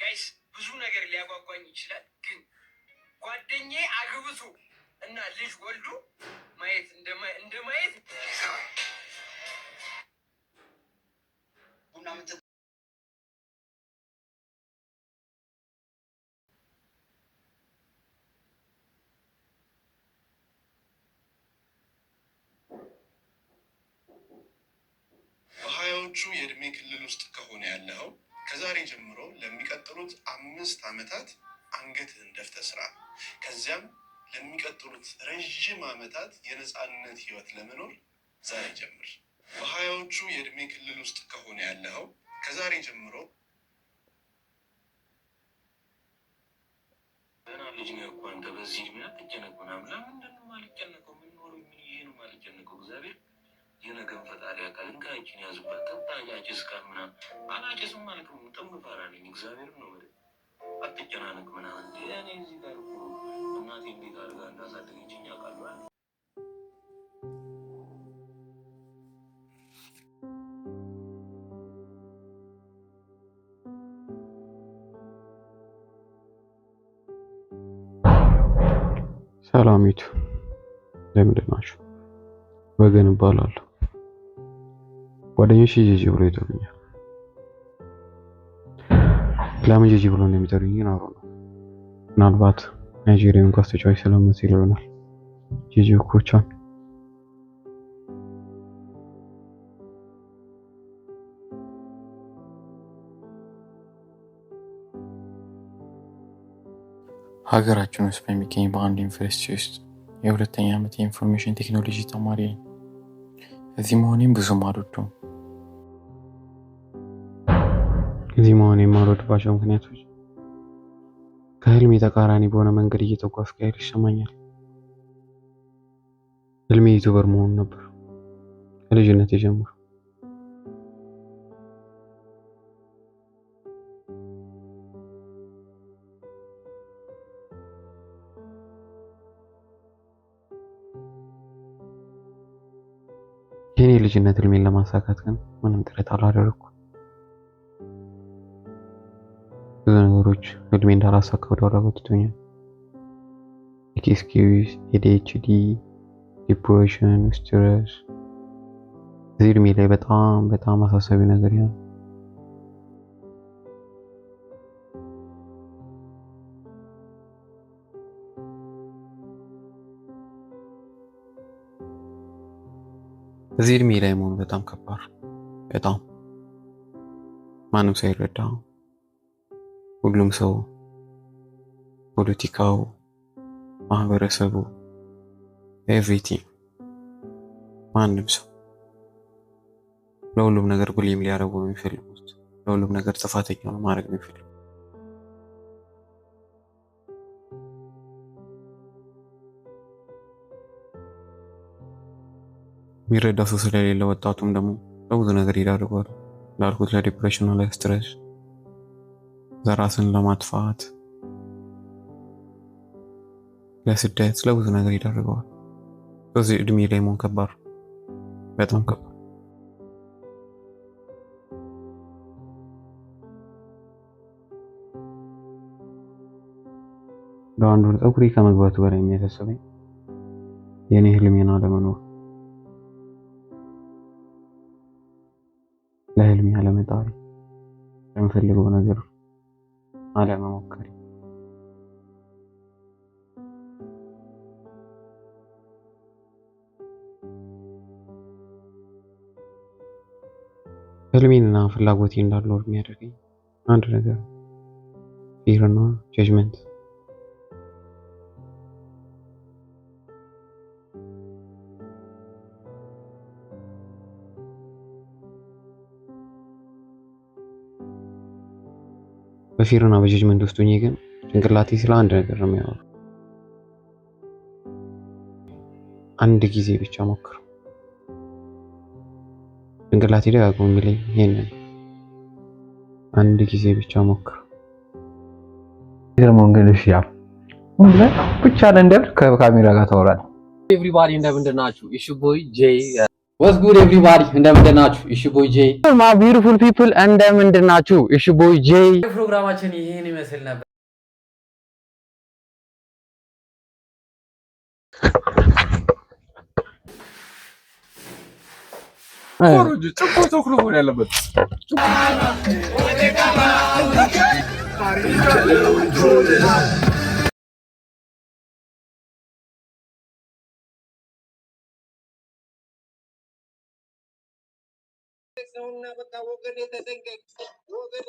Guys፣ ብዙ ነገር ሊያጓጓኝ ይችላል፣ ግን ጓደኛዬ አግብቶ እና ልጅ ወልዶ ማየት እንደማየት ቡና። በ20ዎቹ የእድሜ ክልል ውስጥ ከሆነ ያለኸው ከዛሬ ጀምሮ ለሚቀጥሉት 5 ዓመታት አንገትህን ደፍተህ ስራ። ከዚያም ለሚቀጥሉት ረዥም ዓመታት የነፃነት ህይወት ለመኖር ዛሬ ጀምር። በ20ዎቹ የእድሜ ክልል ውስጥ ከሆነ ያለኸው ከዛሬ ጀምሮ ገና ልጅ ነህ እኮ አንተ፣ በዚህ እድሜ አትጨነቅ ምናምን። ለምንድን ነው የማልጨነቀው? ምን ኖሮ ምን ይሄ ነው የማልጨነቀው? እግዚአብሔር የነገን ፈጣሪ ያውቃል። እንካ ይህችን ያዝባት፣ ጠጣ፣ አጭስ ካል ምናምን። አላጭስም አልክም፣ ጥም ፈራ ነኝ። እግዚአብሔር ነው የምልህ። አትጨናነቅ ምናምን። እኔ እዚህ ጋር እኮ እናቴ እንዴት አድርጋ እንዳሳደገችኝ አውቃለሁ። ሰላም ዩቱብ፣ እንደምንድን ናችሁ? ወገን እባላለሁ። ጓደኞቼ ጄጄ ብሎ ይጠሩኛል። ለምን ጄጄ ብሎ እንደሚጠሩኝ ግን አብሮ ነው። ምናልባት ናይጄሪያውን ኳስ ተጫዋች ስለምመስል ይሆናል። ጄጄ ኦኮቻን። ሀገራችን ውስጥ በሚገኝ በአንድ ዩኒቨርሲቲ ውስጥ የሁለተኛ ዓመት የ information technology ተማሪ ነኝ። እዚህ መሆኔም ብዙም አልወደውም። እዚህ መሆን የማልወድባቸው ምክንያቶች ከህልሜ ተቃራኒ በሆነ መንገድ እየተጓዝኩ ያህል ይሰማኛል። ህልሜ YouTuber መሆን ነበር ከልጅነቴ ጀምሮ። የኔ ልጅነት ህልሜን ለማሳካት ግን ምንም ጥረት አላደረኩም። ብዙ ነገሮች ህልሜ እንዳላሳካ ወደኋላ ጎትቶኛል። Excuse፣ ADHD፣ depression፣ stress እዚህ እድሜ ላይ በጣም በጣም አሳሳቢ ነገር ያ ነው። እዚህ እድሜ ላይ መሆኑ በጣም ከባድ፣ በጣም ማንም ሰው ይረዳ፣ ሁሉም ሰው፣ ፖለቲካው፣ ማህበረሰቡ፣ everything፣ ማንም ሰው ለሁሉም ነገር blame ሊያደርጉ ነው የሚፈልጉት። ለሁሉም ነገር ጥፋተኛ ነው ማድረግ የሚፈልጉት። የሚረዳ ሰው ስለሌለ ወጣቱም ደግሞ ለብዙ ነገር ይዳርገዋል። እንዳልኩት ለ depression ና ለ stress፣ ራስን ለማጥፋት፣ ለስደት፣ ለብዙ ነገር ይዳርገዋል። በዚህ እድሜ ላይ መሆን ከባድ፣ በጣም ከባድ። ለአንድ ወር ፀጉሬ ከመግባቱ በላይ የሚያሳስበኝ የእኔ ህልሜን አለመኖር፣ ለህልሜ አለመጣሪ፣ ለምፈልገው ነገር አለመሞከሬ። ህልሜንና ፍላጎቴ እንዳልኖር የሚያደርገኝ አንድ ነገር fear ና judgment። በ fear ና በ judgment ውስጥ ሆኜ ግን ጭንቅላቴ ስለ አንድ ነገር ነው የሚያወራው። አንድ ጊዜ ብቻ ሞክር። ጭንቅላቴ ደጋግሞ የሚለኝ ይሄንን፣ አንድ ጊዜ ብቻ ሞክር። ገርሞን ያ ብቻ ለእንደብድ ከካሜራ ጋር ታወራለህ። Everybody፣ እንደምንድን ናችሁ? It's your boy Jay። What's good everybody፣ እንደምንድን ናችሁ? It's your boy J, my beautiful people፣ እንደምንድን ናችሁ? It's your boy J። ፕሮግራማችን ይህን ይመስል ነበር። ጭቆ ተኩሎ መሆን ያለበት። ነውና በቃ ወገኔ ተጠንቀቅ ወገኔ።